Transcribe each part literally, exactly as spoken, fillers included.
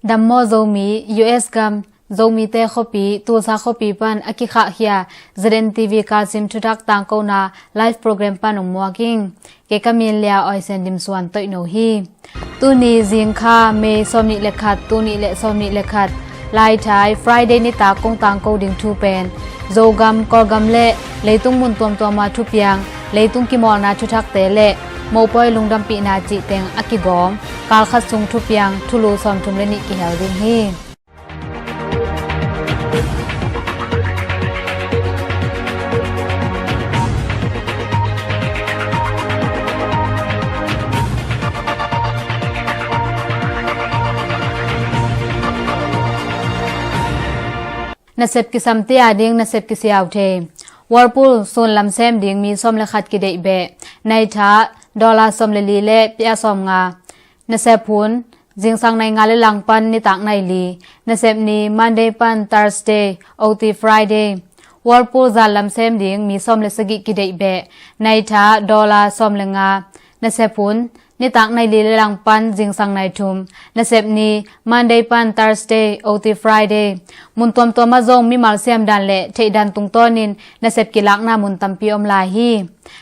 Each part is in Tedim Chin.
Dam maw Zomi, U S gam, Zomite khuapi, Tulsa khuapi pan a kikhahkhia Z N T V Kalsim thuthak tangkona live program pan hong muak ing. Kei ka min Lia Oisen Dim Suan Toihno hi. Tuni zingkha May sawmnih le khat, tul nih le sawmnih le khat, Laithai, Friday nitak kong tangko ding thu pen Zogam, Kawlgam le leitung mun tuamtuama thupiang, leitung kimawlna thuthakte le mopawi lungdampihna cih teng a kigawm kalkhat sung thupiang thulu sawmthum le nih kihel ding hi. Nasep kisamte a ding nasep kisiau thei. Whirlpool sun lam sem ding mi sawm le khat kideih beh. Naitha dollar sawm le li le pia sawm nga. Nasep hun, zingsang nai nga le lang pan nitak nai li. Nasep ni Monday pan Thursday, O T Friday. Whirlpool zan lam sem ding mi sawm le sagih kideih beh. Naitha dollar sawm le nga. Nasep hun, nitak nai li le lang pan zingsang nai thum. Nasep ni Monday pan Thursday, O T Friday. Mun tuamtuama zong mimal siam dan le theih dan tungtawnin nasep kilakna mun tampi om lai hi.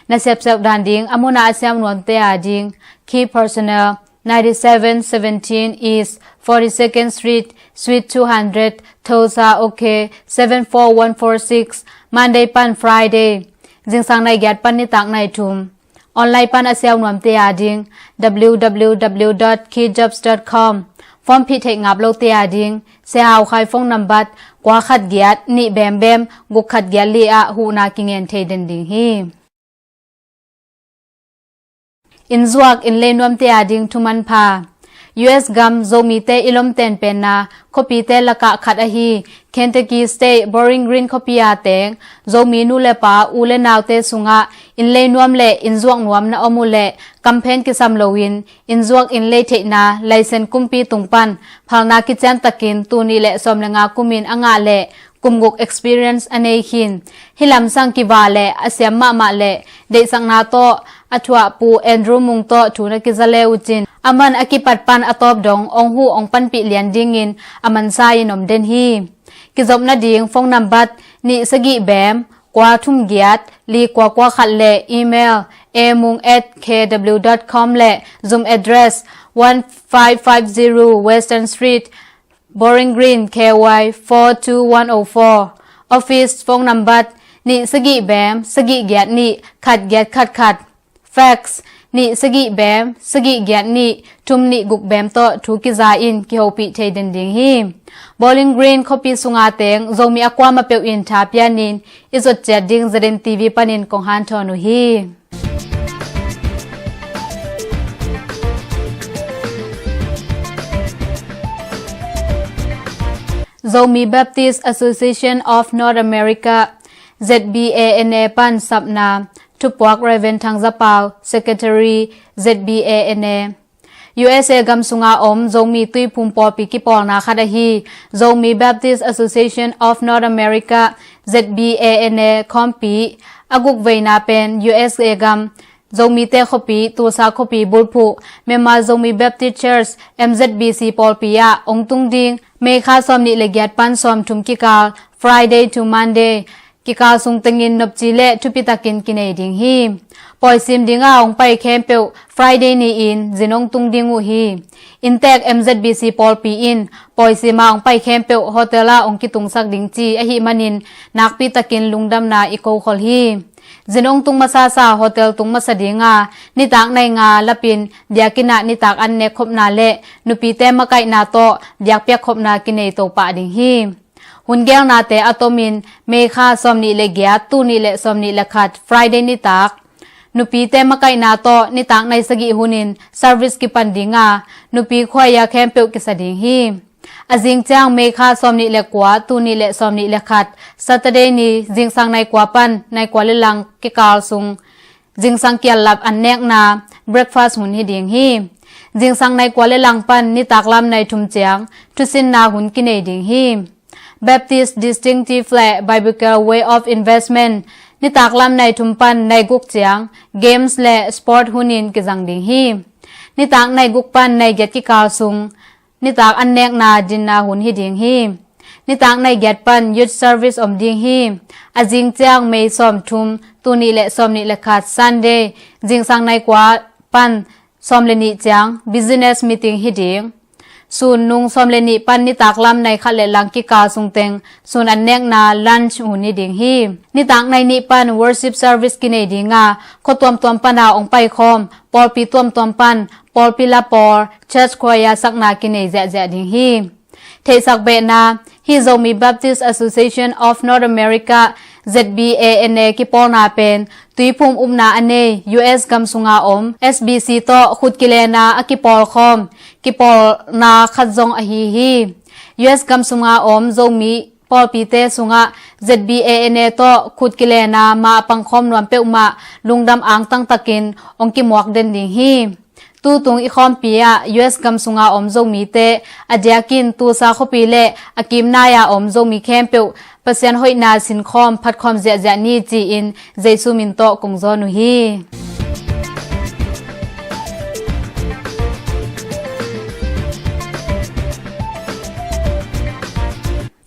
Nasep seuh dan ding a muna a siam nuamte a ding Key Personnel, ninety-seven seventeen East forty-second Street, Suite two hundred, Tulsa, OK, seven four one four six, Monday pan Friday, zingsang nai giat pan nitak nai thum. Online pan a siau nuamte a ding W W W dot key jobs dot com. Form phih theih ngap lote a ding Sia Hau Khai phone number kua khat giat nih bem bem guk khat giat li ah huhna kingen thei den ding hi. Innzuak innlei nuamte a ding thuman pha. U S gam Zomite i lomten penna khuapite lakah khat ahi Kentucky State Bowling Green khuapi a teng Zomi nu le pa u le naute sungah innlei nuam le innzuak nuam na om uh leh kamphen kisam loin innzuak innlei theihna license kumpi tung pan phalna kician takin tul nih le sawm le nga kumin a ngah le kum guk experience a nei khin. Hih lamsang kiva le a siam mahmah le deihsakna tawh a thuah Pu Andrew Mung tawh thu na kiza le uh cin, aman a kipat pan a tawp dong ong huh ong panpih lian dingin a mansa in om den hi. Kizop nading phone number nih sagih bem kua thum giat li kua kua khat le email amung at K W dot com le Zoom address one five five zero Western Street, Bowling Green, K Y four two one oh four. Office phone number nih sagih bem sagih giat nih khat giat khat khat. Fax nih sagih bem sagih giat nih thum nih guk bem tawh thu kiza in kihopih thei den ding hi. Bowling Green khuapi sunga teng Zomi a kuama peuh in tha pianin i zot ciat ding Z N T V panin kong hanthawn uh hi. Zomi Baptist Association of North America, Z B A N A pan sapna, thupuak Reverend Thang Za Pau, Secretary, Z B A N A. U S A gam sunga om Zomi Tuiphum pawlpi kipawlna khat ahi Zomi Baptist Association of North America, Z B A N A khawmpi a guk veina pen U S A gam Zomite khuapi, Tulsa khuapi bulphuh, Myanmar Zomi Baptist Church, M Z B C pawlpi ah ong tung ding May kha sawmnih le giat pan sawmthum kikal, Friday to Monday, kikal sung tengin nopci le thupitakin kinei ding hi. Pawisim dinga ong pai khempeuh Friday ni-in zin ong tung ding uh hi. Inntek M Z B C pawlpi in pawisima ong pai khempeuh hotel ah ong kitungsak ding ci ahih manin nakpitakin lungdamna i kokhol hi. Zin ong tung masasa hotel tung masa dinga nitak nai nga lapin biakinn ah nitak an nek khopna le nupite makaihna tawh biakpiak khopna kinei to pah ding hi. Hun gelnate a tomin May kha sawmnih le giat, tul nih le sawmnih le khat, Friday nitak nupite makaihna tawh nitak nai sagih hunin service kipan dinga nupi khuaia khempeuh kisa ding hi. A zing ciang May kha sawmnih le kua, tul nih le sawmnih le khat, Saturday ni zingsang nai kua pan nai kua le lang kikal sung zingsang kiallap an nekna breakfast hun hi ding hi. Zingsang nai kua le lang pan nitak lam nai thum ciang thusinna hun kinei ding hi. Baptist Distinctive le Biblical Way of Investment nitak lam nai thum pan nai guk ciang games le sport hunin kizang ding hi. Nitak nai guk pan nai giat kikal sung nitak an nekna dinna hun hi ding hi. Nitak nai giat pan youth service om ding hi. A zing ciang May sawm thum, tul nih le sawm nih le khat Sunday, zingsang nai kua pan sawm le nih ciang business meeting hi ding. Sun nung sawm le nih pan nitak lam nai khat le lang kikal sungteng sun an nekna lunch hun hi ding hi. Nitak nai nih pan worship service kinei ding a, khua tuamtuam pan a ong paikhawm pawlpi tuamtuam pan pawlpi la pawl, church choir sakna kinei ziahziah ding hi. Theihsak behna, hih Zomi Baptist Association of North America, Z B A N A kipawlna pen Tuiphum upna a nei U S gam sunga om S B C tawh khut kilena a kipawlkhawm kipawlna khat zong ahi hi. U S gam sunga om Zomi pawlpite sungah Z B A N A tawh khut kilena ma a pangkhawm nuam peuhmah lungdam angtang takin ong kimuak den ding hi. Tutung i khawmpi ah U S gam sunga om Zomite a diakin Tulsa khuapi le a kimnai-a om Zomi khempeuh Pasian hoihna sinkhawm phatkhawm ziahziah ni ci-in Jesu min tawh kong zawn uh hi.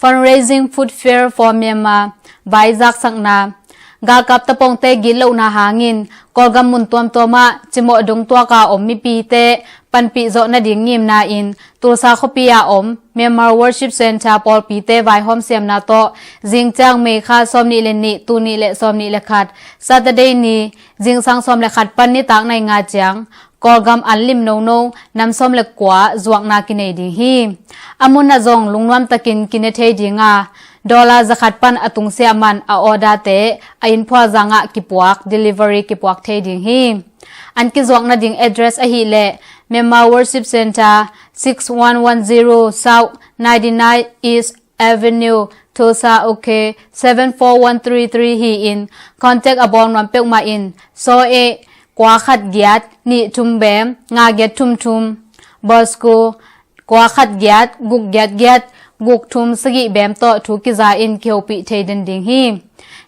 Fundraising Food Fair for Myanmar, vai zaksakna. Galkap tapongte gitlohna hangin Kawlgam mun tuamtuamah cimawh dongtuaka om mipite panpih zawh nading ngimna in Tulsa khuapi-a om Myanmar Worship Centre pawlpite vaihawm siamna tawh zingciang May kha sawm nih le nih, tul nih le sawm nih le khat, Saturday ni, zingsang sawm le khat pan nitak nai nga ciang Kawlgam an lim nono nam sawm le kua zuakna kinei ding hi. A munah zong lungnuam takin kine thei ding a, dollar zakhat pan a tungsiah man a order-te a inn phualzangah kipuak, delivery kipuak thei ding hi. An kizuak nading address ahih leh Myanmar Worship Centre, six one one zero South ninety-nine East Avenue, Tulsa, OK, seven four one three three hi-in, contact a bawl nuam peuhmah in, sawm eh, kua khat giat, nih thum bem, nga giat thum thum, Bosco, kua khat giat, guk giat giat, guk thum sagih bem tawh thu kiza in kihopih thei den ding hi.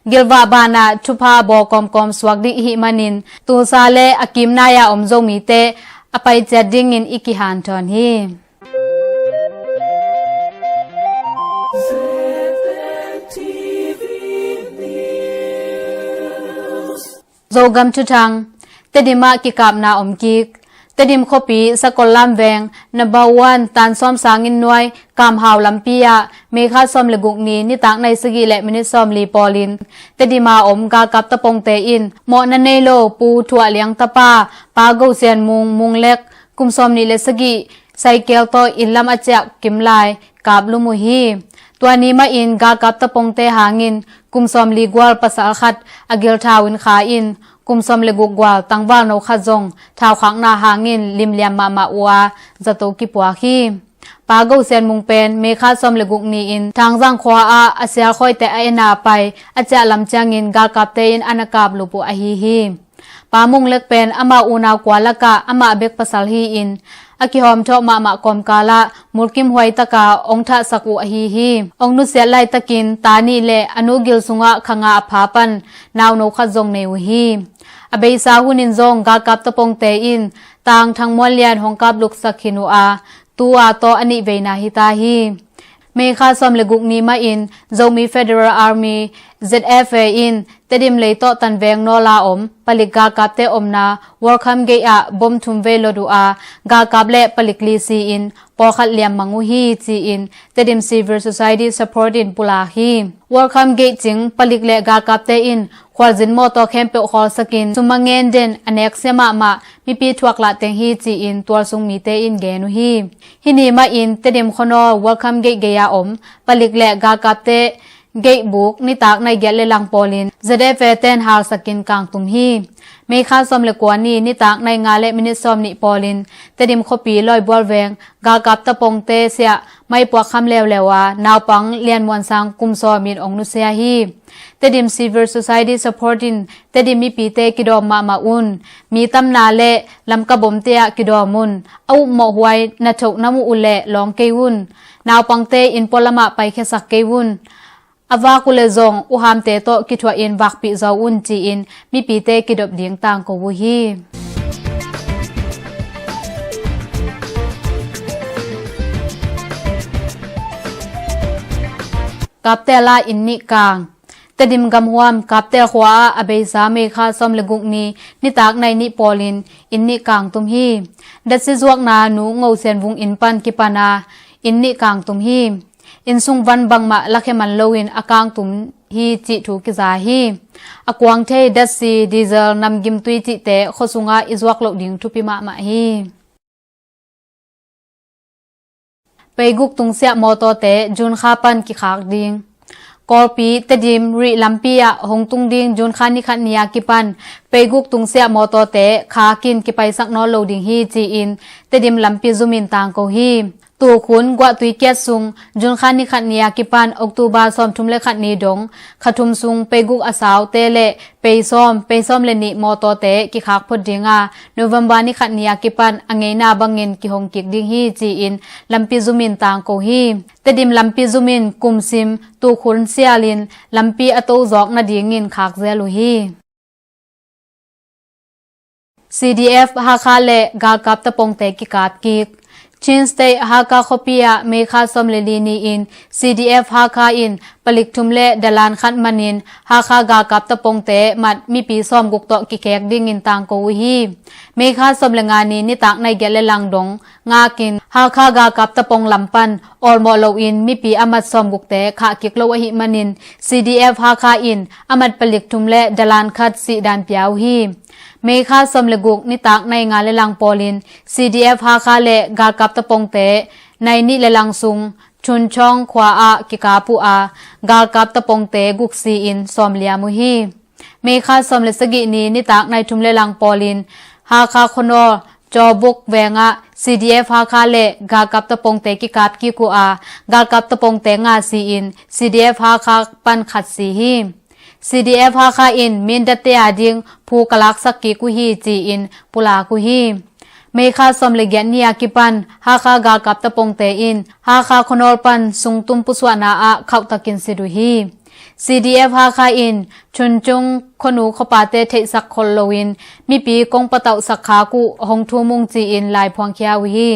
Gilvah banah thupha bawl kawmkawm suak ding ihih manin, Tulsa le a kimnai-a om Zomite a paiciat dingin i kihanthawn hi. Zogam thuthang. Tedim ah kikapna om kik. Tedim khuapi Sakollam veng number one Tansawm Sangin nuai Kamhau lampi ah May kha sawm le guk ni nitak nai sagih le minit sawmli pawlin Tedim a om galkap tapongte in mawhna nei lo Pu Thuah Liang tapa Pa Go Sian Mung, Mung Lek, kum sawmnih le sagih, cycle tawh inn lam a ciah kim lai kap lum uh hi. Tua ni mahin galkap tapongte hangin kum sawmli gual pasal khat a gilthau in kha in, kum sawm le guk gual tangvalno khat zong thaukhakna hangin limliam mahmah uh a, zato kipuak hi. Pa Go Sian Mung pen May kha sawm le guk ni-in Thangzang khua ah a sialkhawite a en a pai a ciah lam ciangin galkapte in an a kap lup uh ahi hi. Pa Mung Lek pen amau unau kua lakah amah bek pasal hi-in, a kihawmthawh mahmah kawmkal ah mulkimhuai taka ong thahsak uh ahi hi. Ong nusiat laitakin ta nih le a nu gil sungah kha nga a pha pan nauno khat zong nei uh hi. A beisa hunin zong galkap tapongte in tang Thang Muan Lian hong kapluksak khin uh a, tu-a tawh a nih veina hita hi. May kha sawm le guk ni mahin Zomi Federal Army, Z F A in Tedim lei tawh tanveng nawla om palik galkapte omna Welcome Gate ah bom thum vei lot uh a, galkap le palik li si-in pawlkhat liam mang uh hi ci-in Tedim Civil Society support in pulak hi. Welcome Gate cing palik le galkapte in khualzin mawtaw khempeuh khawlsakin sum a ngen den a neksia mahmah mipi thuak lah teng hi ci-in tualsung mite in gen uh hi. Hih ni mahin Tedim khuanawl Welcome Gate gei-a om palik le galkapte gate buk nitak nai giat le lang pawlin Z F A ten halsakin kangtum hi. May kha sawm le kua ni nitak nai nga le minit sawmnih pawlin Tedim khuapi Lawibual veng galkap tapongte siah maipuak kham leuleu a, naupang Lian Muan Sang kum sawmin ong nusia hi. Tedim Civil Society support in Tedim mipite kidawm mahmah un. Mi tamna le Lamka bomte ah kidawm un. A upmawh huai na thoh na muh uh leh lawng kei un. Naupangte inn pualamah paikhiasak kei un. A vak uh leh zong uhamte tawh kithuahin vakpih zaw un ci-in mipite kidop ding tangko uh hi. Kaptel ah inn nih kang. Tedim gamhuam Kaptel khua ah a beisa May kha sawm le guk ni nitak nai nih pawlin inn nih kang tum hi. Datsi zuakna Nu Ngo Sian Vung inn pan kipan a inn nih kang tum hi. Inn sung van bangmah lakhia man loin a kang tum hi cih thu kiza hi. A kuang thei datsi, diesel, namgim tui cihte khua sungah i zuak loh ding thupi mahmah hi. Peiguk tungsiah mawtawte June kha pan kikhak ding. Kawlpi Tedim Rih lampi ah hong tung ding June kha ni khat ni a kipan peiguk tungsiah mawtawte khakin kipaisak nawn lo ding hi ci-in Tedim lampi zumin tangko hi. Tukhun guahtui kiat sung June kha ni khat ni a kipan October sawmthum le khat ni dong kha thum sung peiguk a saute le pei sawm, pei sawm le nih mawtawte kikhak phot ding a, November ni khat ni a kipan a ngeina bangin kihong kik ding hi ci-in lampi zumin tangko hi. Tedim lampi zumin kumsim tukhun sialin lampi a to zawk nadingin khak zel uh hi. C D F Hakha le galkap tapongte kikap kik. Chin State Hakha khuapi ah May kha sawm le li ni-in C D F Hakha in palik thum le dalan khat manin Hakha galkap tapongte mat mipi sawmguk tawh kikhek dingin tangko uh hi. May kha sawm le nga ni nitak nai giat le lang dong ngakin Hakha galkap tapong lam pan awlmawh loin mipi a mat sawmgukte khah kik lo ahih manin C D F Hakha in a mat palik thum le dalan khat sihdan pia uh hi. May kha sawm le guk nitak nai nga le lang pawlin C D F Hakha le galkap tapongte nai nih le lang sung Chunchong khua ah kikap uh a, galkap tapongte guk si-in sawm liam uh hi. May kha sawm le sagih ni nitak nai thum le lang pawlin Hakha khuanawl Cawbuk vengah C D F Hakha le galkap tapongte kikap kik uh a, galkap tapongte nga si-in C D F Hakha pan khat si hi. C D F Hakha in Mindatte a ding phu ka laksak kik uh hi ci-in pulak uh hi. May kha sawm le giat ni a kipan Hakha galkap tapongte in Hakha khuanawl pan sungtum pusuahna ah khauhtakin sit uh hi. C D F Hakha in Chunchung khuanu khuapate theihsak khol loin mipi kong patauhsak khak uh hong thum ung ci-in lai phuangkhia uh hi.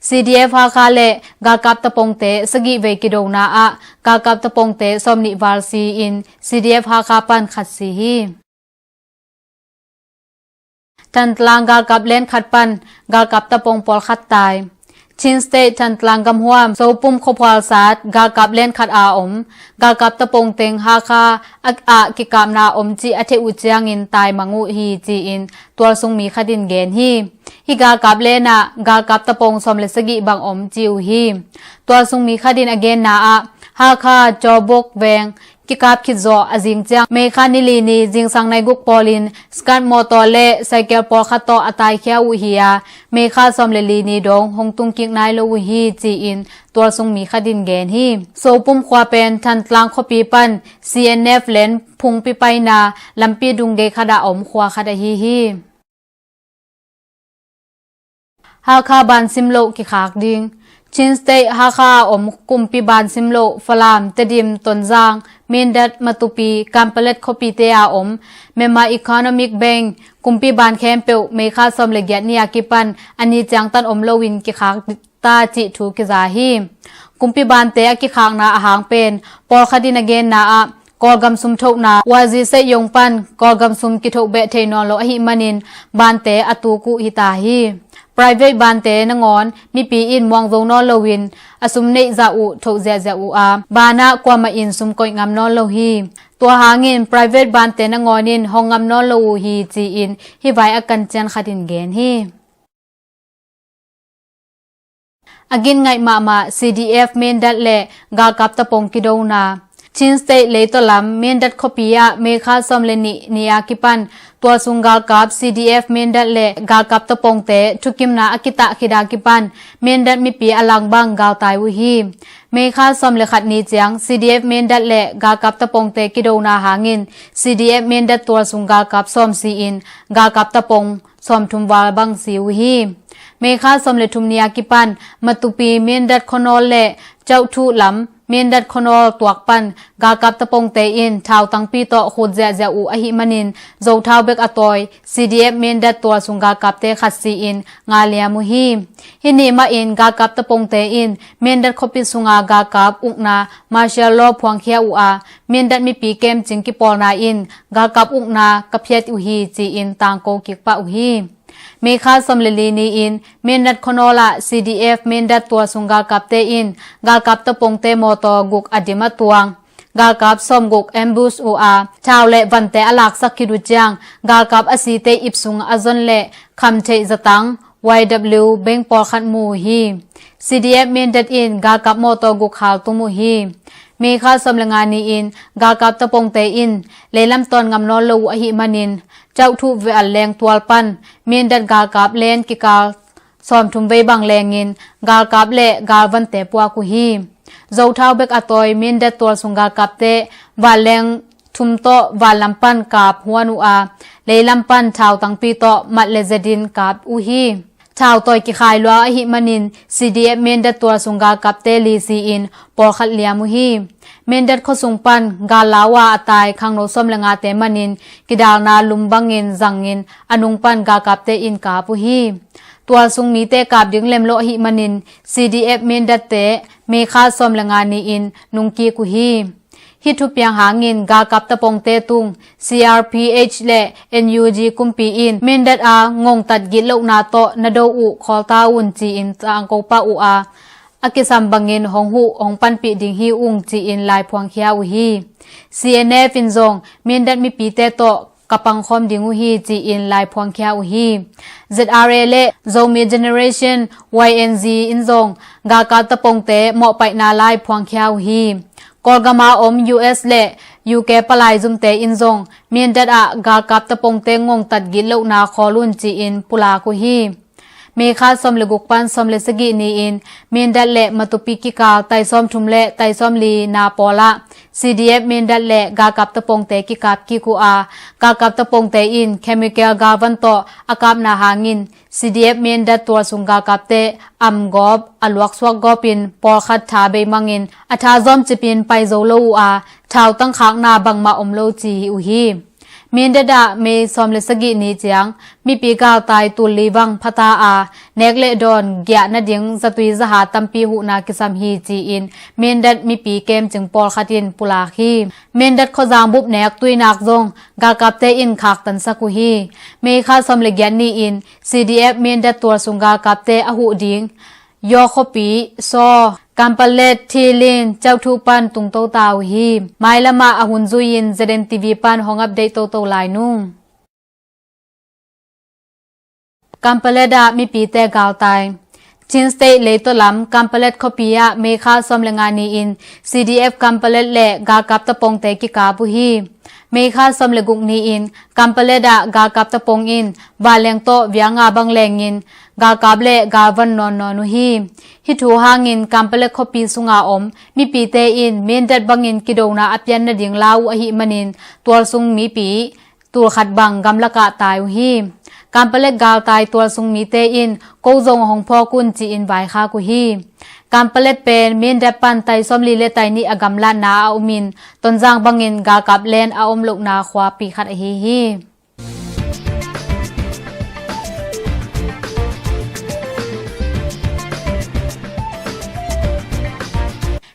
C D F Hakha le galkap tapongte sagih vei kidona ah galkap tapongte sawm nih val si-in C D F Hakha pan khat si hi. Thantlang galkap len khat pan galkap tapong pawlkhat tai. Chin State Thantlang gamhuam Sopum khuaphual sat galkap len khat a om galkap tapong teng Hakha ah kikapna om cih a theih uh ciangin taimang uh hi ci-in tualsung mi khat in gen hi. Hih galkap len ah galkap tapong sawm le sagih bang om ci uh hi. Tualsung mi khat in a genna ah Hakha Cawbuk veng kikap khit zawh a zing ciang May kha ni li ni zingsang nai guk pawlin skat mawtaw le saikel pawlkhat tawh a taikhia uh hi a, May kha sawm le li ni dong hong tung kik nai lo uh hi ci-in tualsung mi khat in gen hi. Sopum khua pen Thantlang khuapi pan C N F len phungpi paina lampi dung gei khat a om khua khat ahi hi. Hakha bansim loh kikhak ding. Chin State Hakha a om kumpi bansim loh Falam, Tedim, Tonzang, Mindat, Matupi, Kanpalet khuapite a om Myanmar Economic Bank kumpi ban khempeuh May kha sawm le giat ni a kipan a ni ciangtan om loin kikhak ta cih thu kiza hi. Kumpi bante a kikhakna a hang pen pawlkhat in a genna ah Kawlgam sum thohna Y Z C yong pan Kawlgam sum kithoh beh thei nawn lo ahih manin bante a tuk uh hi ta hi. Private bante nangawn mipi in muang zo nawn loin a sum neih zah uh thoh ziahziah uh a, ban ah kuamah in sum koih ngam nawn lo hi. Tua hangin private bante nangawn in hong ngam nawn lo uh hi ci-in hih vai a kan cian khat in gen hi. A gin ngaih mahmah C D F Mindat le galkap tapong kidona. Chin State leitaw lam Mindat khuapi ah May kha sawm le nih ni a kipan tualsung galkap C D F Mindat le galkap tapongte thukimna a kitah khit a kipan Mindat mipi a lang bang galtai uh hi. May kha sawm le khat ni ciang C D F Mindat le galkap tapongte kidona hangin C D F Mindat tualsung galkap sawm si-in galkap tapong sawmthum val bang si uh hi. May kha sawm le thum ni a kipan Matupi Mindat khuanawl le Chauhthu lam Mindat khuanawl tuak pan galkap tapongte in thau tangpi tawh khut ziahziah uh ahih manin, zothau bek a tawi C D F Mindat tualsung galkapte khat si-in nga liam uh hi. Hih ni mahin galkap tapongte in Mindat khuapi sunga galkap ukna martial law phuangkhia uh a, Mindat mipi kemcing kipawlna in galkap ukna ka phiat uh hi ci-in tangko kik pah uh hi. May kha sawm le li ni-in Mindat khuanawl ah C D F Mindat tualsung galkapte in galkap tapongte mawtaw guk a dim a tuang galkap sawmguk ambush uh a, thau le vante a laksak khit uh ciang galkap a site ip sung a zon le khamtheih zatang Y W beng pawlkhat mu uh hi. C D F Mindat in galkap mawtaw guk hal tum uh hi. May kha sawm le nga ni-in galkap tapongte in leilam tawn ngam nawn lo uh ahih manin, Cauhthuh vial leng tual pan Mindat galkap len kikal sawmthum vei bang lengin galkap le galvante puak uh hi. Zothau bek a tawi Mindat tualsung galkapte vanleng thum tawh vanlam pan kap huan uh a, leilam pan thau tangpi tawh mat le zetin kap uh hi. Thau tawi kikhai lua ahih manin C D F Mindat tualsung galkapte li si-in pawlkhat liam uh hi. Mindat khuasung pan gal lau a a tai khangno sawm le ngate manin kidalna lum bangin zangin a nung pan galkapte in kap uh hi. Tualsung mite kap ding lem lo ahih manin C D F Mindatte May kha sawm le nga ni-in nungkik uh hi. Hih thupiang hangin galkap tapongte tung C R P H le N U G kumpi in Mindat a ngongtat gitlohna tawh na do uh khawl ta un ci-in tangko pah uh a, a kisam bangin hong huh hong panpih ding hi ung ci-in laiphuangkhia uh hi. C N F in zong Mindat mipite tawh ka pangkhawm ding uh hi ci-in laiphuangkhia uh hi. Z R A le Zomi Generation Y N Z in zong galkap tapongte mawhpaihna laiphuangkhia uh hi. Kawlgama om U S le U K palai zumte in zong Mindat ah galkap tapongte ngongtat gitlohna khawl un ci-in pulak uh hi. May kha sawm le guk pan sawm le sagih ni-in Mindat le Matupi kikal tai sawmthum le tai sawmli na pawl ah C D F Mindat le galkap tapongte kikap kik uh a, galkap tapongte in chemical galvan tawh a kapna hangin C D F Mindat tualsung galkapte am gawp a luaksuak gawpin pawlkhat tha beimangin a tha zawmcipin pai zo lo uh a, thau tangkhakna bangmah om lo ci uh hi. Mindat ah May sawm le sagih ni ciang mipi galtai tul li vang phata a, nek le dawn giah nading zatui zaha tampi huhna kisam hi ci-in Mindat mipi kemcing pawlkhat in pulak hi. Mindat khuazang bup nek tuinak zong galkapte in khaktansak uh hi. May kha sawm le giat ni-in C D F Mindat tualsung galkapte a huh ding Yaw khuapi, Saw, Kanpalet, Thilin, Cauhthuh pan tungto ta uh hi. Mailam ah a hun zui-in Z N T V pan hong update toto lai nung. Kanpalet ah mipite galtai. Chin State leitaw lam Kanpalet khuapi ah May kha sawm le nga ni-in C D F Kanpalet le galkap tapongte kikap uh hi. May kha sawm le guk ni-in Kanpalet ah galkap tapong in vanleng tawh vial nga bang lengin galkap le galvan nawnnawn uh hi. Hih thu hangin Kanpalet khuapi sunga om mipite in Mindat bangin kidona a pian nading lau uh ahih manin tualsung mipi tulkhat bang gamlakah tai uh hi. Kanpalet galtai tualsung mite in ko zong hong phawk un ci-in vaikhak uh hi. Kanpalet pen Mindat pan tai sawmli le tai nih a gamlatna a omin Tonzang bangin galkap len a om lohna khuapi khat ahi hi.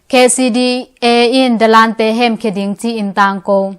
K C D A in dalante hemkhia ding ci-in tangko.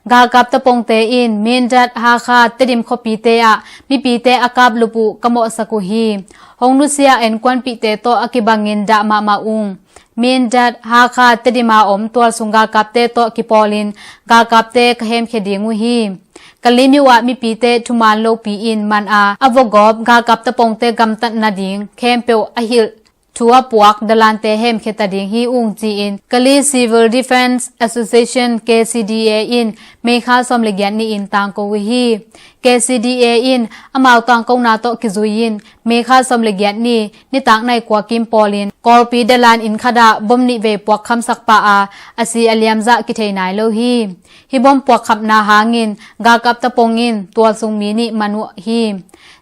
Galkap tapongte in Mindat, Hakha, Tedim khuapite ah mipite a kaplup uh ka mawhsak uh hi. Hong nusia enkuanpihte tawh a kibangin dah mahmah ung. Mindat, Hakha, Tedim a om tualsung galkapte tawh kipawlin galkapte ka hemkhia ding uh hi. Kalemyo ah mipite thuman lopi in man a, a vogawp galkap tapongte gamtat nading khempeuh a hilh thu a puak dalante hemkhia ta ding hi ung ci-in Kali Civil Defence Association, K C D A in May kha sawm le giat ni-in tangko uh hi. K C D A in amau tangkona tawh kizui-in May kha sawm le giat ni nitak nai kua kim pawlin Kawlpi dalan inn khat ah bom nih vei puak khamsak pah a, a si a liamzah kithei nai lo hi. Hih bom puakkhapna hangin galkap tapong in tualsung mi nih man uh hi.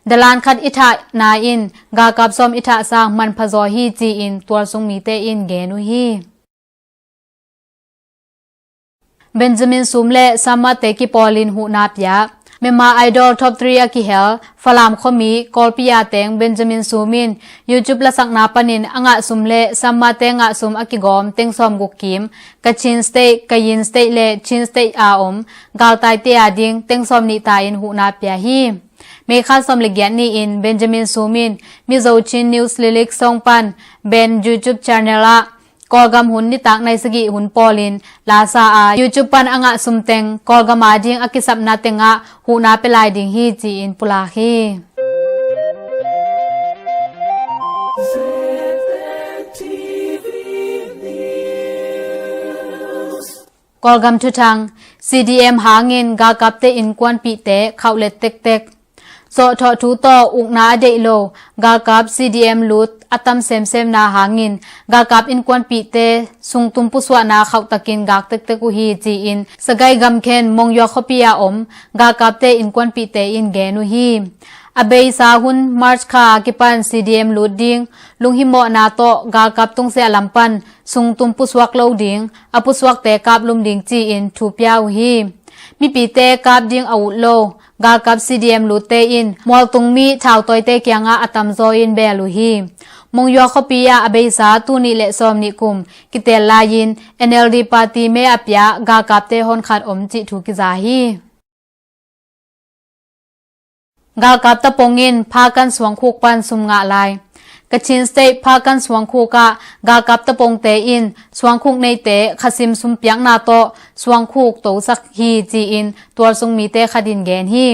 Dalan khat i thahna in galkap sawm i thah sang manpha zaw hi ci-in tualsung mite in gen uh hi. Benjamin Sum le Sam Mate kipawlin huhna pia. Myanmar Idol top three a kihel Falam khuami Kawlpi a teng Benjamin Sum in YouTube lasakna panin a ngah sum le Sam Mate ngah sum a kigawm teng sawmguk kim Kachin State, Kayin State le Chin State a om galtaite a ding teng sawmnih ta in huhna pia hi. May kha sawm le giat ni-in Benjamin Sum in Mizo Chin News Lilik song pan Ben YouTube channel ah Kawlgam hun nitak nai sagih hun pawlin lasa a YouTube pan a ngah sum teng Kawlgam a ding a kisapna tengah huhna pia lai ding hi ci-in pulak hi. Kawlgam thuthang. C D M hangin galkapte innkuanpihte khauhlet tektek. Zawhthawh thu tawh ukna a deih lo galkap C D M lut a tam semsemna hangin galkap innkuanpihte sungtum pusuahna khauhtakin gak tektek uh hi ci-in Sagaing gamkhen Mongyua khuapi a om galkapte innkuanpihte in gen uh hi. A beisa hun March kha a kipan C D M lut ding lunghimawhna tawh galkap tungsiah lam pan sungtum pusuak lo ding, a pusuakte kaplum ding ci-in thu pia uh hi. Mipite kap ding a ut lo galkap C D M lutte in mualtung mi thautawite kiangah a tamzaw in beel uh hi. Mongyua khuapi ah a beisa tul nih le sawmnih kum kitel lai-in N L D party me a pia galkapte honkhat om cih thu kiza hi. Galkap tapong in Phakan suangkhuk pan sum ngah lai. Kachin State Phakan suangkhuk ah galkap tapongte in suangkhuk neite khasim sumpiakna tawh suangkhuk tosak hi ci-in tualsung mite khat in gen hi.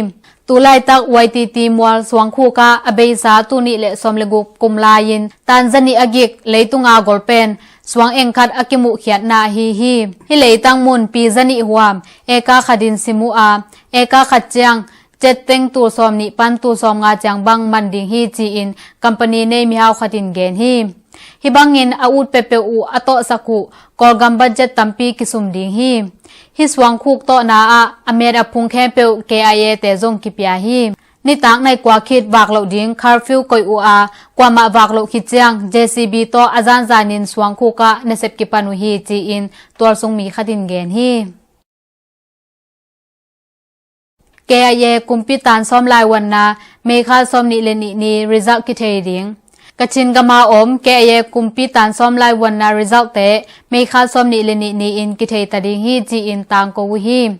Tu laitak Y T T mual suangkhuk ah a beisa tul nih le sawm le guk kum lai-in tan zanih a gik leitunga golpen suang engkhat a kimuhkhiatna ahi hi. Hih leitang mun pi zanih huam eka khatin sim uh a, eka khat ciang cetteng tul sawmnih pan tul sawmnga ciang bang man ding hi ci-in company nei mihau khatin gen hi. Hih bangin a ut peuhpeuh uh a tawhsak uh Kawlgam budget tampi kisum ding hi. Hih suangkhuk tawhna ah a met a phung khempeuh K I A te zong kipia hi. Nitak nai kua khit vak loh ding curfew koih uh a, kuamah vak loh khit ciang J C B tawh a zanzanin suangkhuk ah nasep kipan uh hi ci-in tualsung mi khatin gen hi. K I A kumpi tan sawm laivuanna May kha sawmnih le nih ni result kithei ding. Kachin gama om K I A kumpi tan sawm laivuanna result te May kha sawmnih le nih ni-in kithei ta ding hi ci-in tangko uh hi.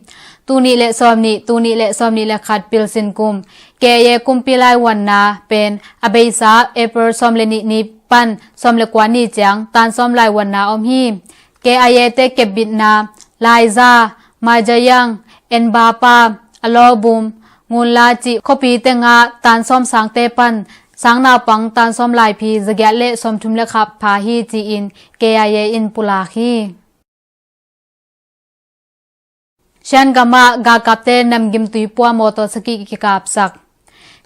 Tul nih le sawmnih, tul nih le sawmnih le khat pilsin kum K I A kumpi laivuanna pen a beisa April sawm le nih ni pan sawm le kua ni ciang tan sawm laivuanna om hi. K I A te kepbitna Laiza, Maijayang, Enbapa, Alobum, Ngunla cih khuapi tengah tan sawm sangte pan sang naupang tan sawm laiphi zagiat le sawmthum le khat pha hi ci-in K I A in pulak hi. Shan gamah galkapte namgimtui pua mawtaw sagih kikapsak.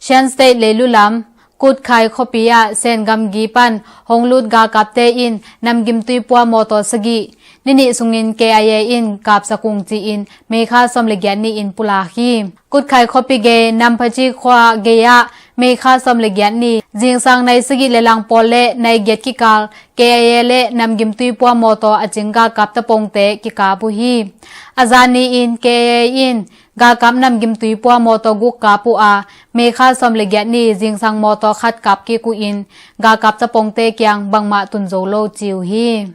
Shan State leilu lam Kutkhai khuapi ah Sen gamgi pan hong lut galkapte in namgimtui pua mawtaw sagih ni nih sungin K I A in kapsak ung ci-in May kha sawm le giat ni-in pulak hi. Kutkhai khuapi gei Namphaci khua gei ah May kha sawm le giat ni zingsang nai sagih le lang pawl le nai giat kikal K I A le namgimtui pua mawtaw a cing galkap tapongte kikap uh hi. A zan ni-in K I A in galkap namgimtui pua mawtaw guk kap uh a, May kha sawm le giat ni zingsang mawtaw khat kap kik uh in galkap tapongte kiang bangmah tun zo lo ci uh hi.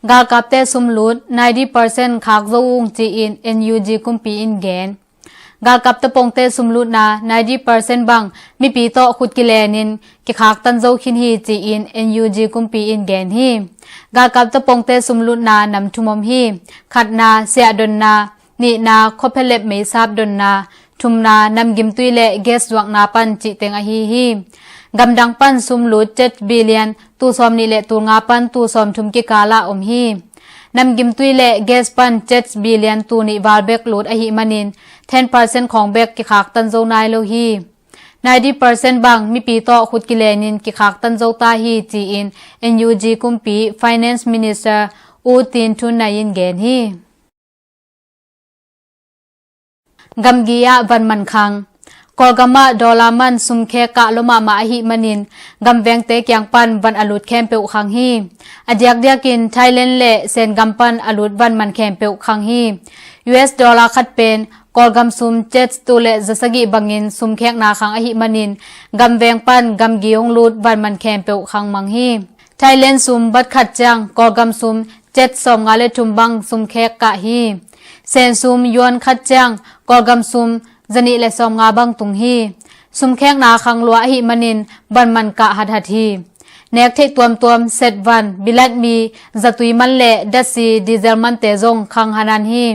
Galkapte sumlut ninety percent khak zo ung ci-in N U G kumpi in gen. Galkap tapongte sumlutna ninety percent bang mipi tawh khut kilenin kikhaktan zo khin hi ci-in N U G kumpi in gen hi. Galkap tapongte sumlutna nam thum om hi. Khatna siahdonna, nihna khuaphelep meisap donna, thumna namgimtui le gas zuakna pan cihteng ahi hi. Gamdang pan sumlut chet billion tul sawmnih le tul nga pan tul sawmthum kikal ah om hi. Namgimtui le gas pan chet billion tul nih val bek lut ahih manin ten percent khawng bek kikhaktan zo nai lo hi. Ninety percent bang mipi tawh khut kilenin kikhaktan zo ta hi ci-in N U G kumpi Finance Minister U Tin Thun Nai in gen hi. Gamgi ah van man khang. Kawlgam ah dollar man sumkhek kah lua mahmah ahih manin gamvengte kiang pan van a lut khempeuh khang hi. A diakdiakin Thailand le Sen gam pan a lut van man khempeuh khang hi. U S dollar khat pen Kawlgam sum kyat tul le za sagih bangin sumkhekna khang ahih manin gamveng pan gamgi hong lut van man khempeuh khang mang hi. Thailand sum baht khat ciang Kawlgam sum kyat sawmnga le thum bang sumkhek kah hi. Sen sum yuan khat ciang Kawlgam sum zanih le sawmnga bang tung hi. Sumkhekna khang lua ahih manin van man kah hathat hi. Nek theih tuamtuam, set van, bilat mi, zatui man le datsi, diesel mante zong khang hanan hi.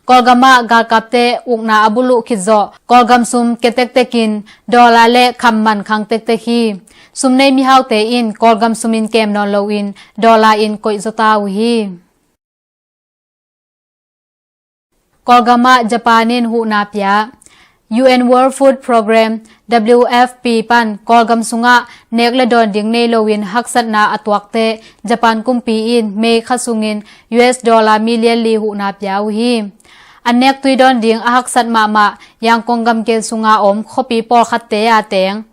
Kawlgam ah galkapte ukna a buluh khit zawh Kawlgam sum kia tektekin dollar le kham man khang tektek hi. Sum nei mihaute in Kawlgam sum in kem nawn loin dollar in koih zaw ta uh hi. Kawlgam ah Japan in huhna pia. U N World Food Program, W F P pan Kawlgam sungah nek le dawn ding nei loin haksatna a tuakte Japan kumpi in May kha sungin U S dollar million li huhna pia uh hi. An nek tui dawn ding a haksat mahmah Yangon gamkel sunga om khuapi pawlkhatte a teng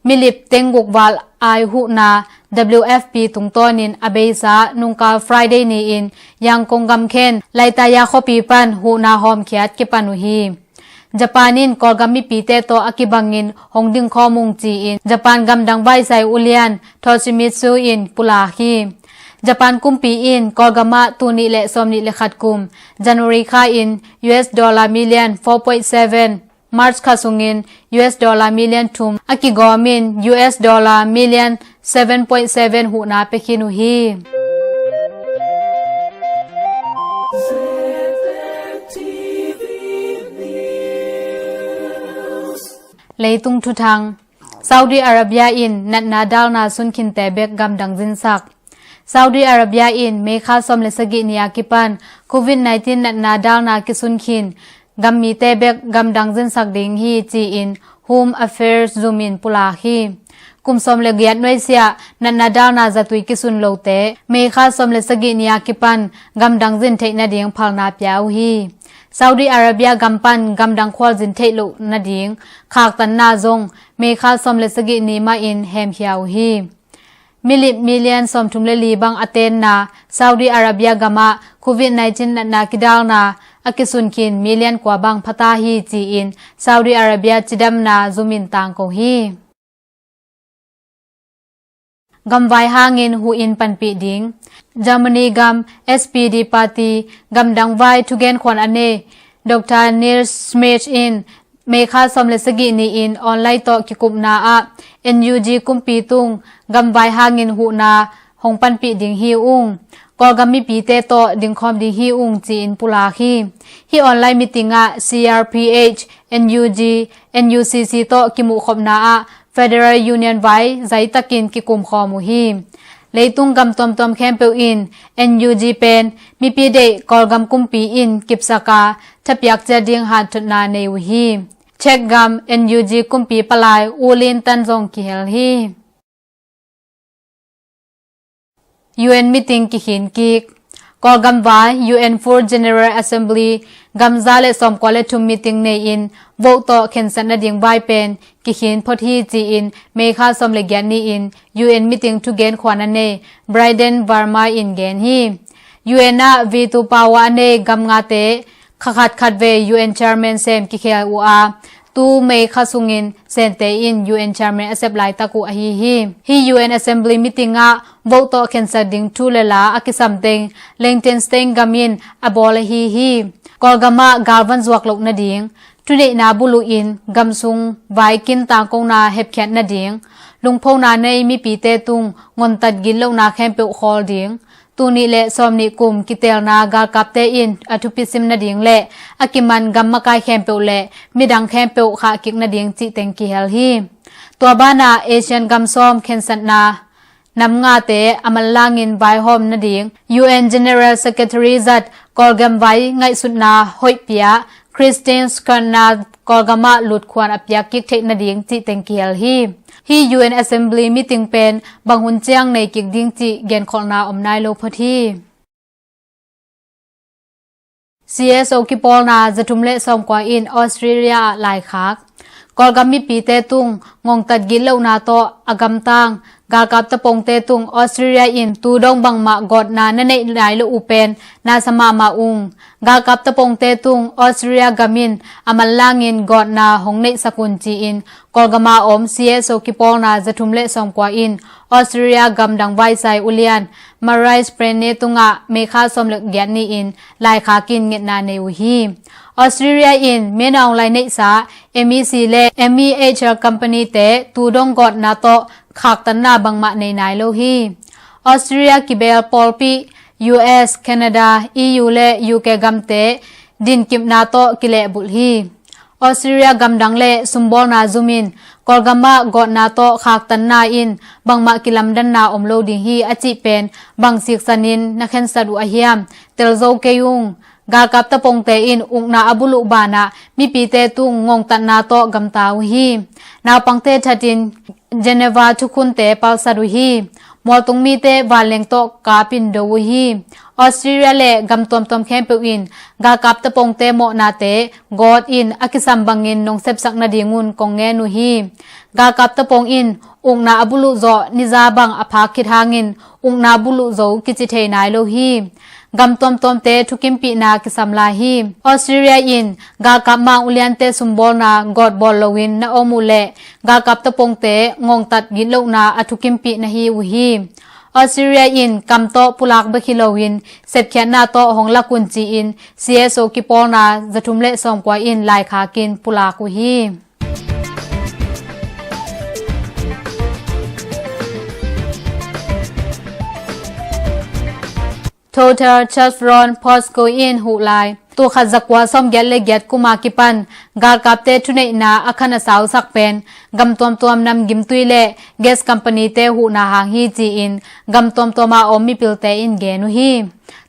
milip tengguk val ai huhna W F P tungtawnin a beisa nungkal Friday ni-in Yangon gamkhen Laitaya khuapi pan huhna hawmkhiat kipan uh hi. Japan in Kawlgam mipite tawh a kibangin hong dingkhawm ung ci-in Japan gamdang vaisai ulian Toshimitsu in pulak hi. Japan kumpi in Kawlgam ah tul nih le sawmnih le khat kum January kha in U S dollar million four point seven, March kha sungin U S dollar million thum a kigawmin U S dollar million seven point seven huhna pia khin uh hi. Leitung thuthang. Saudi Arabia in natna dalna sunkhinte bek gamdang zinsak. Saudi Arabia in May kha sawm le sagih ni a kipan Covid nineteen natna dalna kisunkhin gammite bek gamdang zinsak ding hi ci-in Home Affairs zum in pulak hi. Kum sawm le giat nuaisiah natna dalna zatui kisun lote May kha sawm le sagih ni a kipan gamdang zin theih nading phalna pia uh hi. Saudi Arabia gam pan gamdang khualzin theih loh nading khaktanna zong May kha sawm le sagih ni mahin hemkhia uh hi. Milip million sawmthum le li bang a tenna Saudi Arabia gamah Covid nineteen natna kidalna a kisunkhin million kua bang phata hi ci-in Saudi Arabia cidamna zum in tangko hi. Gamvai hangin huh in panpih ding. Germany gam S P D party gamdang vai thugen khuan a nei Doctor Nils Schmidt in May kha sawm le sagih ni-in online tawh kikupna ah N U G kumpi tung gamvai hangin huhna hong panpih ding hi ung. Kawlgam mipite tawh dingkhawm ding hi ung ci-in pulak hi. Hih online meeting ah C R P H, N U G, N U C C tawh kimuhkhopna ah Federal Union vai zaitakin kikumkhawm uh hi. Leitung gam tuamtuam khempeuh in N U G pen mipi deih Kawlgam kumpi in kipsak a thapiak ciat ding hanthotna nei uh hi. Czech gam N U G kumpi palai U Lin Tan zong kihel hi. U N meeting kikhin kik. Kawlgam vai U N Full General Assembly gam za le sawmkua le thum meeting nei-in vote tawh khensat nading vai pen kikhin phot hi ci-in May kha sawm le giat ni-in U N meeting thugen khuan a nei Bryden Varma in gen hi. U N ah veto power a nei gam ngate kha khat khat vei U N chairman sem kikhel uh a, tu May kha sungin sente in U N chairman a sep laitak uh ahi hi. Hih U N assembly meeting ah vote tawh khensat ding thu le la a kisam teng Liechtenstein gam in a bawl ahi hi. Kawlgam ah galvan zuak loh nading, thuneihna buluh in gam sung vai kin tangkona hepkhiat nading, lungphona nei mipite tung ngontat gitlohna khempeuh khawl ding, tul nih le sawmnih kum kiteelna galkapte in a thupi sim nading le a kiman gam makai khempeuh le midang khempeuh khah kik nading cih teng kihel hi. Tua banah Asian gam sawm khensatna nam ngate a manlangin vaihawm nading U N General Secretary zat Kawlgam vai ngaihsutna hoih pia Christine Schraner Kawlgam ah lutkhuan a piak kik theih nading cih teng kihel hi. Hih U N Assembly meeting pen bang hun ciang nei kik ding cih genkholhna om nai lo phot hi. C S O kipawlna zathum le sawmkua in Australia ah laikhak. Kawlgam mipite tung ngongtat gitlohna tawh a gamtang galkap tapongte tung Australia in tu dong bangmah gawtna na neih nai lo uh pen na sa mahmah ung. Galkap tapongte tung Australia gam in a manlangin gawtna hong neihsak un ci-in Kawlgama om C S O kipawlna zathum le sawmkua in Australia gamdang vaisai ulian Marise Prene tungah May kha sawm le giat ni-in laikhakin ngetna nei uh hi. Australia in Myanmar lai neihsa M E C le M E H L company te tu dong gawtna tawh khaktanna bangmah nei nai lo hi. Australia kibel pawlpi U S, Canada, E U le U K gamte dinkipna tawh kilehbulh hi. Australia gamdang le sumbawlna zumin Kawlgamah gawtna tawh khaktanna in bangmah kilamdanna om lo ding hi a cih pen bang siksanin na khensat uh a hiam? Tel zo kei ung. Galkap tapongte in ukna a buluh banah mipite tung ngongtatna tawh gamta uh hi. Naupangte thatin Geneva thukhunte palsat uh hi. Mualtung mite vanleng tawh kapin do uh hi. Australia le gam tuamtuam khempeuh in galkap tapongte mawhnate gawt in a kisam bangin nong sepsak nadingun kong ngen uh hi. Galkap tapong in ukna a buluh zawh niza bang a phak khit hangin ukna buluh zo kici thei nai lo hi. Gam tuamtuamte thukimpihna kisam lai hi. Australia in galkap mang uliante sumbawlna gawt bawl loin na om uh leh galkap tapongte ngongtat gitlohna a thukimpih na hi uh hi. Australia in kam tawh pulak bek hi loin sepkhiatna tawh hong lak un ci-in C S O kipawlna zathum le sawmkua in laikhakin pulak uh hi. Total, Chevron, POSCO in huh lai. Tul khat zakua sawmgiat le giat kuma kipan galkapte thuneihna a khan a sausak pen gam tuamtuam namgimtui le gas company te huhna hang hi ci-in gam tuamtuama om mipilte in gen uh hi.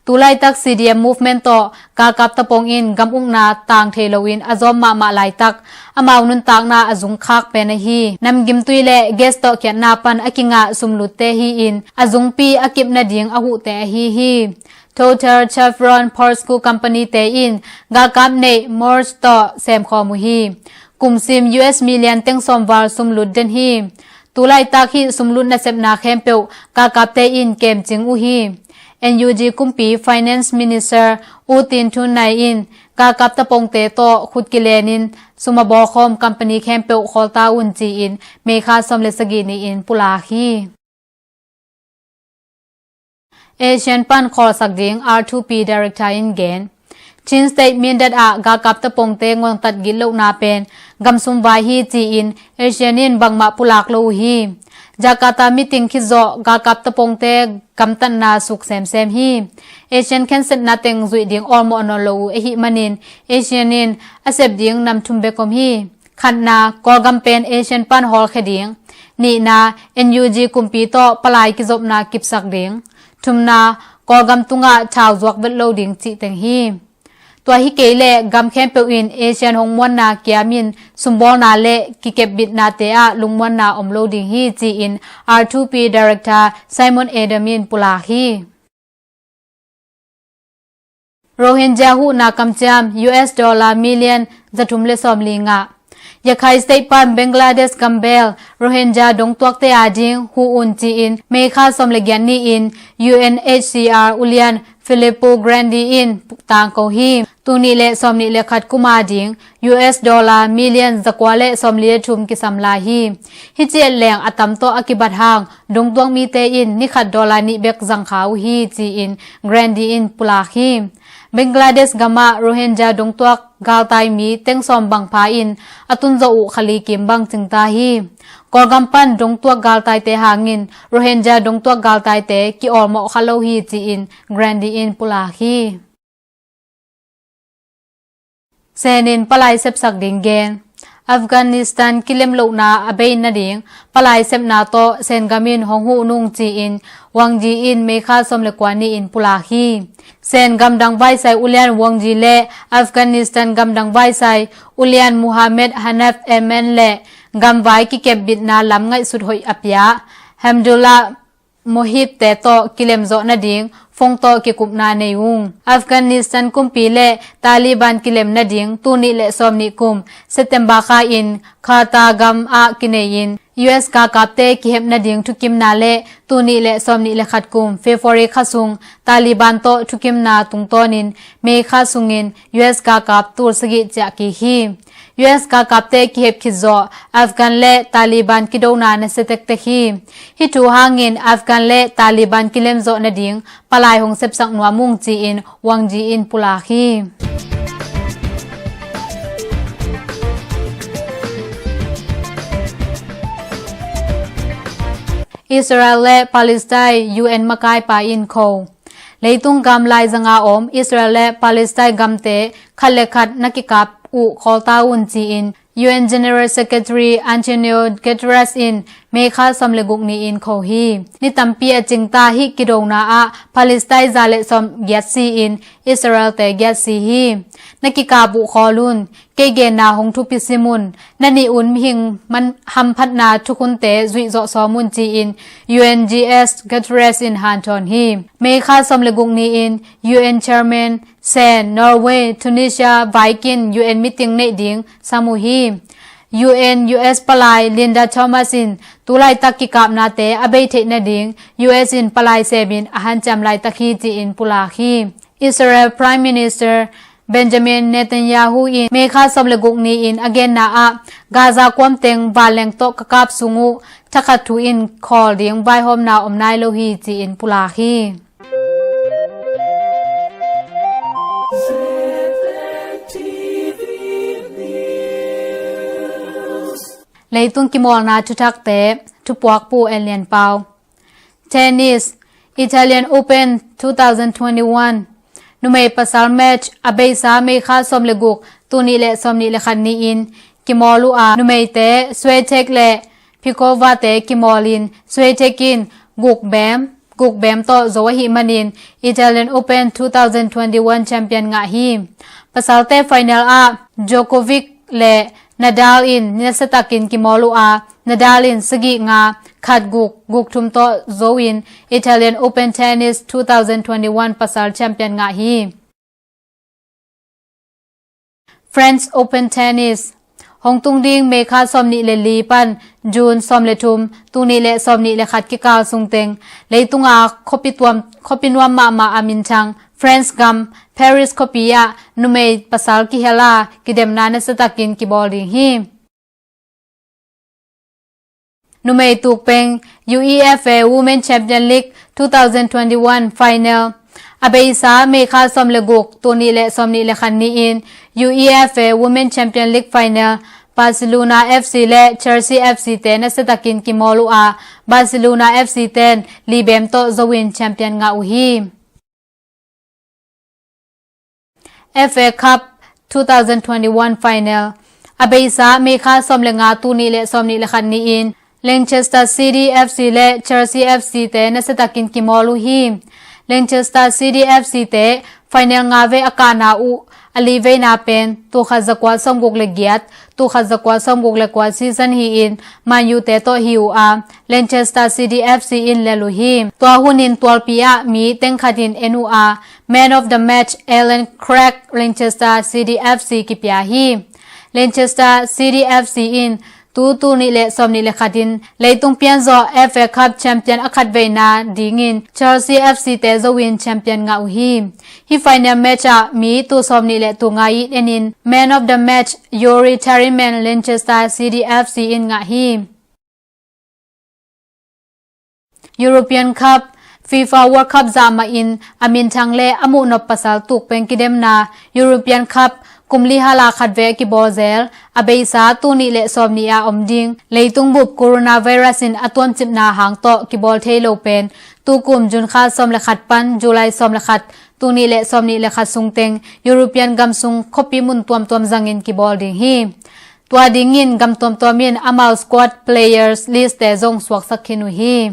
Tulaitak C D M movement tawh galkap tapong in gam ukna tang thei loin a zawm mahmah laitak amau nuntakna a zungkhak pen ahi namgimtui le gas tawh khiatna pan a kingah sumlutte hi-in a zungpi a kip nading a huhte ahi hi. Total, Chevron, POSCO company te in galkap neih Maersk tawh semkhawm uh hi. Kumsim U S million teng sawmval sumlut den hi. Tulaitak hih sumlut nasepna khempeuh galkapte in kemcing uh hi. N U G kumpi Finance Minister U Tin Thun Nai in galkap tapongte tawh khut kilenin sum a bawlkhawm company khempeuh khawlta un ci-in May kha sawm le sagih ni-in pulak hi. Asian pan khawlsak ding R two P Director in gen. Chin State Mindat ah galkap tapongte ngongtat gitlohna pen gamsum vai hi ci-in Asian in bangmah pulak lo uh hi. Jakarta meeting khit zawh galkap tapongte gamtatna suk semsem hi. Asian khensetna teng zuih ding awlmawh nawn lo uh ahih manin Asian in a sep ding nam thum bek om hi. Khatna, Kawlgam pen Asian pan hawlkhia ding. Nihna, N U G kumpi tawh palai kizopna kipsak ding. Thumna, Kawlgam tungah thau zuak vet lo ding cih teng hi. Tua hi kei leh gam khempeuh in Asian hong muanna kiamin sumbawlna le kikepbitnate ah lungmuanna om lo ding hi ci-in R two P Director Simon Adam in pulak hi. Rohingya huhna kamciam U S dollar million zathum le sawmli ngah. Rakhine State pan Bangladesh gambel Rohingya dongtuakte ading huh un ci-in May kha sawm le giat ni-in U N H C R ulian Filippo Grandi in tangko hi. Tul nih le sawmnih le khat kum ading U S dollar million zakua le sawmli le thum kisam lai hi. Hih ciat leng a tam tawh a kibat hang dongtuak mite in ni khat dollar nih bek zangkha uh hi ci-in Grandi in pulak hi. Bangladesh gamah Rohingya dongtuak galtai mi teng sawm bang pha in a tun zawh uh kha li kim bang cingta hi. Kawlgam pan dongtuak galtaite hangin Rohingya dongtuak galtaite ki-awlmawh kha lo hi ci-in Grandi in pulak hi. Senin palai sepsak ding gen. Afghanistan kilemlohna a bei nading palai sepna tawh Sen gam in hong huh nung ci-in Wang Yi in May kha sawm le kua ni-in pulak hi. Sen gamdang vaisai ulian Wang Yi le Afghanistan gamdang vaisai ulian Muhammad Hanif Eman le gamvai kikepbitna lam ngaihsut hoih a pia Hamdullah Mohib te tawh kilemzawh nading phone tawh kikupna nei ung. Afghanistan kumpi le Taliban kilem nading tul nih le sawmnih kum September kha in Qatar gam ah kinei in, U S galkapte kihep nading thukimna le tul nih le sawmnih le khat kum February kha sung Taliban tawh thukimna tungtawnin May kha sungin U S galkap tul sagih ciah kik hi. U S galkapte kihep khit zawh Afghan le Taliban kidona nasia tektek hi. Hih thu hangin Afghan le Taliban kilemzawh nading palai hong sepsak nuam ung ci-in Wang Yi in pulak hi. Israel le Palestine U N makaipa in kho. Leitung gam laizanga om Israel le Palestine gamte khat le khat na kikap uh khawl ta un ci-in U N General Secretary Antonio Guterres in May kha sawm le guk ni-in kho hi. Ni tampi a cingta hih kidona ah Palestine za le sawm giat si-in Israel te giat si hi. Na kikap uh khawl un, kei genna hong thupi sim un, na nih un mihing man hamphatna thukhunte zuih zawh sawm un ci-in U N G S Guterres in hanthawn hi. May kha sawm le guk ni-in U N Chairman Sen, Norway, Tunisia, Viking U N meeting neih ding sam uh hi. U N U S palai Linda Thomas in tulaitak kikapnate a bei theih nading U S in palai semin a hanciam laitak hi ci-in pulak hi. Israel Prime Minister Benjamin Netanyahu in May kha sawm le guk ni-in a genna ah Gaza kuamteng vanleng tawh ka kap sung uh thakhat thu in khawl ding vaihawmna om nai lo hi ci-in pulak hi. Leitung kimawlna thuthakte, thupuakpu Elian Pau. Tennis, Italian Open two thousand twenty-one. Numei pasal match a beisa May kha sawm le guk, tul nih le sawmnih le khat ni-in kimawl uh a, numeite Swiatek le Pikhova te kimawlin Swiatek in guk bem, guk bem tawh zo ahih manin Italian Open two thousand twenty-one champion ngah hi. Pasalte final ah Djokovic le Nadal in nasiatakin kimawl uh a, Nadal in sagih nga, khat guk, guk thum tawh zo in Italian Open Tennis two thousand twenty-one pasal champion ngah hi. French Open Tennis. Hong tung ding May kha sawmnih le li pan June sawm le thum, tul nih le sawmnih le khat kikal sungteng leitunga khuapi tuam, khuapi nuam mahmah a minthang France gam Paris khuapi ah numei pasal kihel a kidemna nasiatakin kibawl ding hi. Numei tukpeng UEFA Women Champion League two thousand twenty-one final. A beisa May kha sawm le guk, tul nih le sawmnih le khat ni-in UEFA Women Champion League final Barcelona F C le Chelsea F C te nasiatakin kimawl uh a, Barcelona F C ten li bem tawh zo in champion ngah uh hi. F A Cup two thousand twenty-one final. A beisa May kha sawm le nga, tul nih le sawmnih le khat ni-in Leicester City F C le Chelsea F C te nasiatakin kimawl uh hi. Leicester City F C te final nga vei a kahna uh a li veina pen tul khat za kua sawmguk le giat, tul khat za kua sawmguk le kua season hi-in Man U te tawh hi uh a, Leicester City F C in lel uh hi. Tua hunin tualpi ah mi teng khat in en uh a, Man of the Match Allan Craig Leicester City F C kipia hi. Leicester City F C in tu tul nih le sawmnih le khat in leitung pianzawh F A Cup champion a khatveina dingin Chelsea F C te zo in champion ngah uh hi. Hih final match ah mi tul sawmnih le tul nga in en in Man of the Match Youri Tielemans Leicester City F C in ngah hi. European Cup, FIFA World Cup zahmah in a minthang le a muhnop pasal tukpeng kidemna European Cup kum li hala khat vei a kibawl zel, a beisa tul nih le sawmnih a om ding leitung bup coronavirus in a tuamcipna hang tawh kibawl thei lo pen tukum June kha sawm le khat pan July sawm le khat, tul nih le sawmnih le khat sungteng European gam sung khuapi mun tuamtuam zangin kibawl ding hi. Tua dingin gam tuamtuam in amau squad players list te zong suaksak khin uh hi.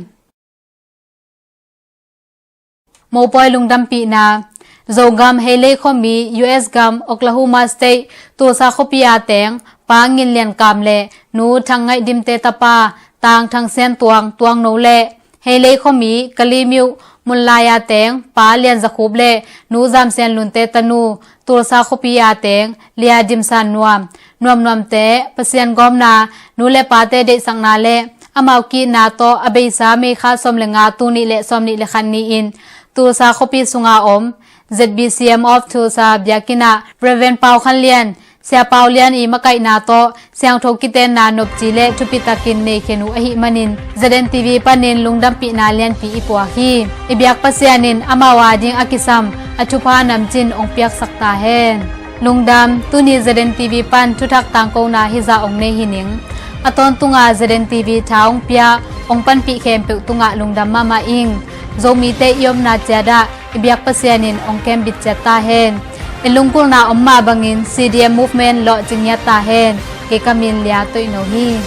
Mopawi lungdampihna. Zogam Heilei khuami U S gam Oklahoma State Tulsa khuapi a teng Pa Ngin Lian Kam le Nu Thang Ngaih Dimte tapa Tang Thang Sian Tuang, Tuang No le Heilei khuami Kali Myo munlai a teng Pa Lian Za Khup le Nu Zam Sian Lunte tanu Tulsa khuapi a teng Lia Dim San Nuam, Nuamnuamte Pasian gawmna, nu le pate deihsakna le amau ki-itna tawh a beisa May kha sawm le nga, tul nih le sawm nih le khat ni-in Tulsa khuapi sunga om Z B C M of Tulsa biakinn ah Rev. Pau Khan Lian, Sia Pau Lian i makaihna tawh siangtho kitenna nopci le thupitakin neikhia uh ahih manin Z N T V panin lungdampihna lianpi i puak hi. I biak Pasian in amau ading a kisam a thupha namcin hong piaksak ta hen. Lungdam. Tuni Z N T V pan thuthak tangkona hizah hong nei hi ning. A tawntunga Z N T V tha hong pia, hong panpih khempeuh tungah lungdam mahmah ing. Zomite i omna ciat ah i biak Pasian in hong kembit ciat ta hen. I lunggulhna om mah bangin C D M movement lawhcing ngiat ta hen. Kei ka min Lia Toihno hi.